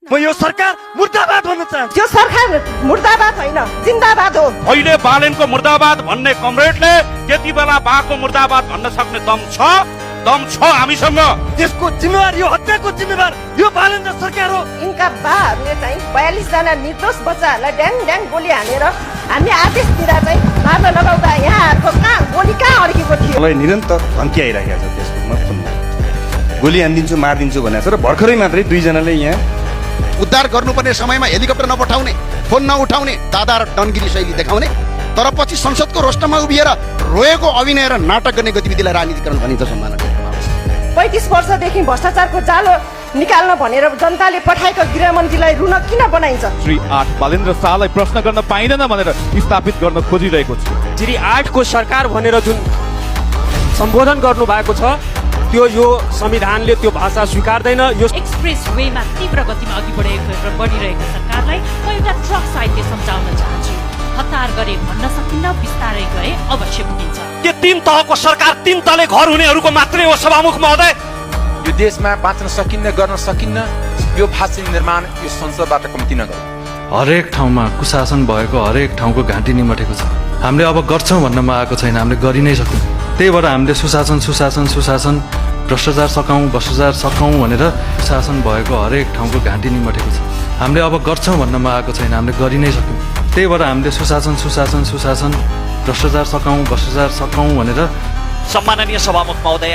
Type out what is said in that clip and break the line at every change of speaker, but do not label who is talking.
म यो सरकार मुर्दाबाद भन्न चाहन्छु।
यो सरकार मुर्दाबाद होइन, जिन्दाबाद हो।
अहिले बालेनको मुर्दाबाद भन्ने कमरेडले त्यति बेला बाको मुर्दाबाद भन्न सक्ने दम छ हामीसँग।
त्यसको जिम्मेवार, यो हत्याको जिम्मेवार यो बालेन्द्र सरकार हो।
यिनका बाहरूले चाहिँ 42 जना निर्दोष बच्चाहरूलाई ड्याङ ड्याङ गोली हानेर हामी आदेश दिँदा चाहिँ मार्न लगाउँदा यहाँहरूको कहाँ गोली कहाँ अड्केको थियो।
मलाई निरन्तर धम्की आइरहेको छ फेसबुकमा फोनमा, गोली हानिदिन्छु मारिदिन्छु भनेको छ। र भर्खरै मात्रै 2 जनाले यहाँ
उद्धार गर्नुपर्ने समयमा हेलिकप्टर नपठाउने, फोन नउठाउने, दादा र डनगिरी शैली देखाउने, तर पछि संसदको रोस्टरमा उभिएर रोएको अभिनय र नाटक गर्ने गतिविधिलाई राजनीतिकरण भनिन्छ। सम्मान
35 वर्षदेखि भ्रष्टाचारको जालो निकाल्न भनेर जनताले पठाएको गृहमन्त्रीलाई रुन किन बनाइन्छ?
श्री 8 बालेन्द्र शाहलाई प्रश्न गर्न पाइँदैन भनेर स्थापित गर्न खोजिरहेको छु।
श्री 8 को सरकार भनेर जुन सम्बोधन गर्नु भएको छ त्यो यो संविधानले त्यो भाषा स्वीकार्दैन। यो
एक्सप्रेस वेमा तीव्र गतिमा अघि बढिरहेको सरकारलाई म एउटा ट्रक साइडले सम्झाउन चाहन्छु। हतार गरे भन्न सकिन्न, बिस्तारै गए अवश्य पुगिन्छ।
के 3 तहको सरकार 3 तले घर हुनेहरूको मात्रै हो सभामुख महोदय?
यो देशमा बाँच्न सकिन्न, गर्न सकिन्न, यो भाषा निर्माण यो संसदबाट कम्ती नगरौँ।
हरेक ठाउँमा कुशासन भएको, हरेक ठाउँको घाँटी निमटेको छ। हामीले अब गर्छौँ भन्नमा आएको छैन, हामीले गरि नै सक्यौँ। त्यही भएर हामीले सुशासन भ्रष्टाचार सकाउँ भनेर शासन भएको हरेक ठाउँको घाँटी निमटेको छ। हामीले अब गर्छौँ भन्नमा आएको छैन, हामीले गरि नै सक्यौँ। त्यही भएर हामीले सुशासन भ्रष्टाचार सकाउँ भनेर।
सम्माननीय सभामुख महोदय,